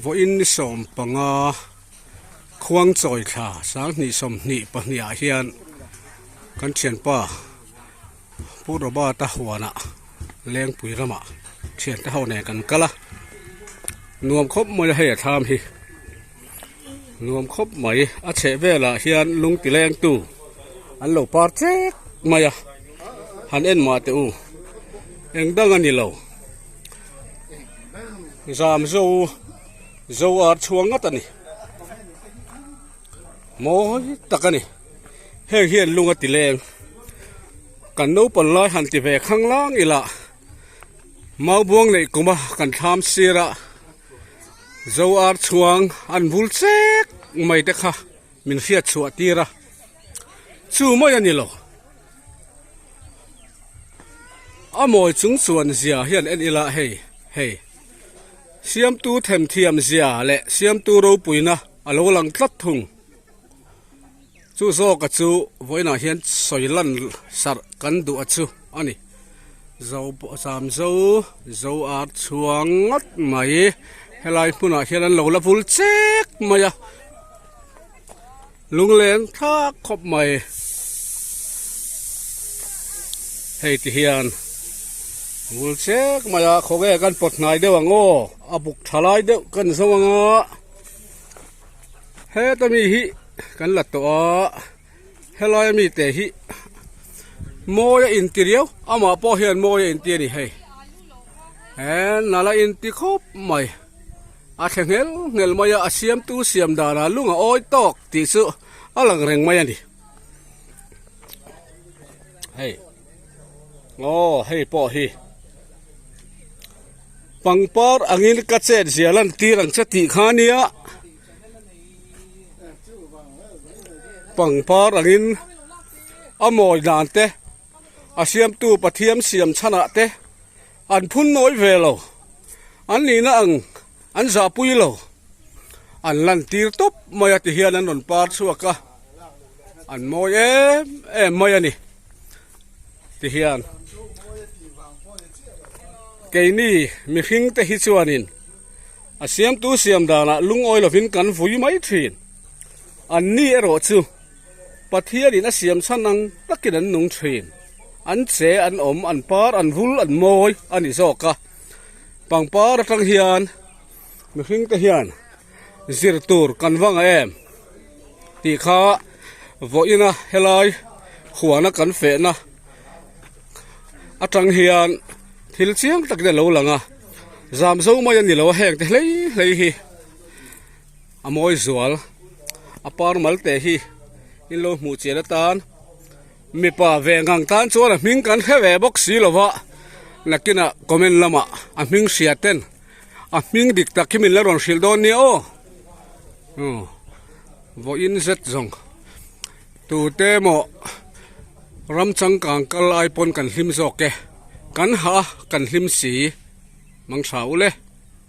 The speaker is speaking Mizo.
Vawiin ni 15 khuangchawi thla 2022 ah hian kan thianpa Pu Robert-a huanah Lengpui ramah thiante ho nen kan kal a, nuam khawp mai a hei a thlam hi nuam khawp mai a chheh velah hian lung ti leng tu an lo par chek mai a han en mah teh u eng dang a ni lo zam zo zo ar chhuang ngat a ni mawi tak a ni heng hian lung a ti leng kan naupang lai han ti ve khang lang ila Maubuang neih kuma kan thlam sir a Zo ar chhuang an vul chek mai te kha min hriat chhuah tir a chu mai a ni lo a mawi chung chuan zia hian en ila hei hei siamtu themthiam zia leh siamtu ropuina a lo lang tlat thung. Chu zawka chu vawiinah hian sawi lan sarh kan duh a chu a ni. Zo zam zo zo ar chhuang ngawt mai helai hmunah hian an lo la vul chek mai a lunglen thlak khawp mai. Hei ti hian vul chek mai a khawnge kan pawt hnai deuh ang aw a buk tha lai deuh kan zo ang a. Heta mi hi kan la tawh a helai ami te hi mawi a inti riau amah pawh hian mawi a inti a ni hei he nala inti khawp mai a thle nghel nghel mai a a siamtu siam danah lung a awi tawk tih chu a lang reng mai a ni hei aw hei pawh hi. Pangpar angin ka chet zia lan tir ang che tih kha ania pangpar angin a mawi dan te a siamtu Pathian siam chhanah te an phun nawi ve lo an nihna ang an zahpui lo an lan tir tawp mai a ti hian an rawn par chhuak a an mawi em em mai a ni. Ti hian keini mihring te hi chuanin a siamtu siam danah lungawi lovin kan vui mai thin. An ni erawh chu Pathianin a siam chhan ang takin an nung thin. An che an awm, an par, an vul, an mawi a ni zawk a. Pangpar atang hian mihring te hian zir tur kan va ngah em tih kha vawiina helai huana kan fehna atang hian thil chiang tak te a lo lang a zam zo mai a ni lo a heng te hlei hlei hi a mawi zual a par mal te hi in lo hmuh chian atan mipa ve ngang tan chuan a hming kan hre ve bawk si lo va nakinah comment lamah a hming hria ten. A hming dik tak hi min la rawn hrilh dawn nia aw vawiin zet zawng tute maw ram changkang kal ai pawn kan hlim zawk e kan hah a kan hlim si mang tha ule.